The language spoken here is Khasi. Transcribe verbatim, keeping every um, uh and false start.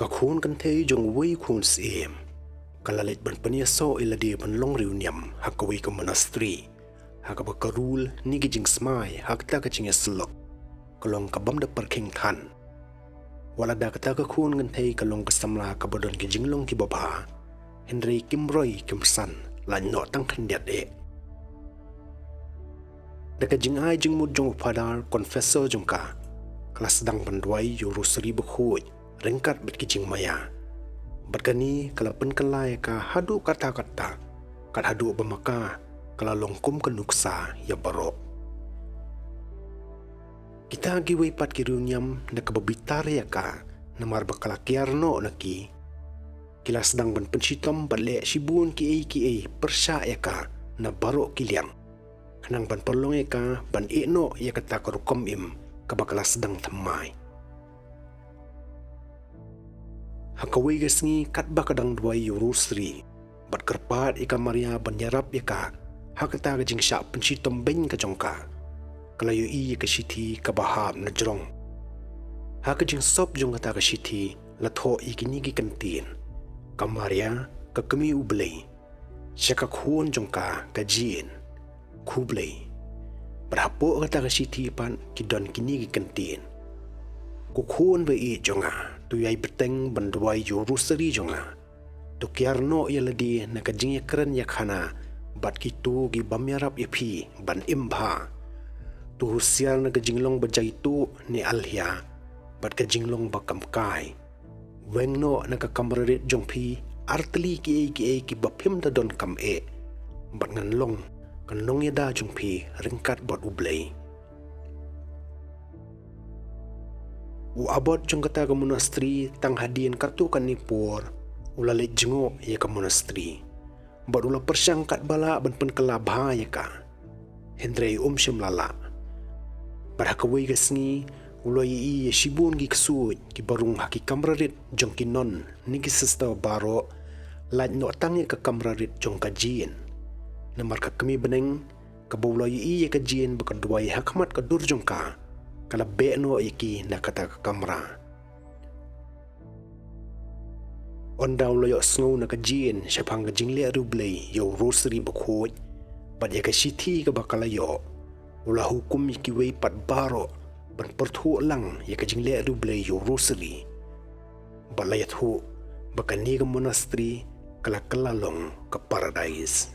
Ka khun kynthei jong uwei u khun syiem ka la leit ban pynïasoh ïa lade ban long riewniam ha kawei ka monastery, ha kaba ka rule ne ka jingsmai ha kata ka jingïasyllok ka long ka bym da pyrkhing than. Wat lada kata ka khun kynthei ka long ka samla kaba don ki jinglong kiba bha, hynrei kim roi kim san lait noh tang khyndiat eh. Da ka jingai jingmut jong u phadar confessor jong ka, ka la sdang ban duwai ïa u rosary bakhuid ryngkat bad ki jingmaïa. Bad kane ka la pynkylla ïa ka haduh katta katta, kat haduh ba ma ka ka la long kum ka nuksa ïa baroh. Kita kiwei pat ki riewniam da kaba bitar ïa ka namar ba ka la kiar noh na ki, ki la sdang ban pynshitom bad leh shibun kiei kiei pyrshah ïa ka na baroh ki liang, khnang ban pynlong ïa ka ban ïeh noh ïa kata ka rukom im kaba ka la sdang thymmai. Ha kawei ka sngi katba ka dang duwai ïa u rosary bad kyrpad ïa ka Maria ban ïarap ïa ka ha kata ka jingshah pynshitom beiñ ka jong ka, ka la ïohi ïa ka shithi kaba hap na jrong. Ha ka jingsop jong kata ka shithi la thoh ïa kine ki kyntien: Ka Maria, ka Kmie U Blei, sha ka khun jong ka ka Jane. Khublei. Bad hapoh kata ka shithi pat ki don kine ki kyntien: Ko khun ba ïeit jong nga, to ïai bteng ban duwai ïa u rosary jong nga. To kiar noh ïa lade na ka jingïakren ïakhana bad kito ki bym ïarap ïa phi ban im bha. To husiar na ka jinglong ba jaituh ne alhia bad ka jinglong ba kam kai. Weng noh na ka kamra rit jong phi artylli kiei kiei kiba phim da donkam eh, bad ngan long ka nongïada jong phi ryngkat bad U Blei. U abbot jong kata ka monastery tang hadien katto katne por u la leit jngoh ïa ka monastery bad u la pyrshang katba lah ban pynkylla bha ïa ka, hynrei um shym la lah. Bad ha kawei ka sngi u la ïohi ïa shibun ki ksuid kiba rung ha ki kamra rit jong ki nun ne ki sister baroh, lait noh tang ïa ka kamra rit jong ka Jane. Namar ka kmie bneng kaba u la ïohi ïa ka Jane ba ka duwai ha khmat ka dur jong ka, ka la beh noh ïa ki na kata ka kamra. Ynda u la ïohsngew na ka Jane shaphang ka jingleh riewblei ïa u rosary bakhuid bad ïa ka shithi kaba ka la ïoh, u la hukum ïa kiwei pat baroh ban pyrthuh lang ïa ka jingleh riewblei ïa u rosary. Bad la ïathuh ba kane ka monastery ka la kylla long ka paradise.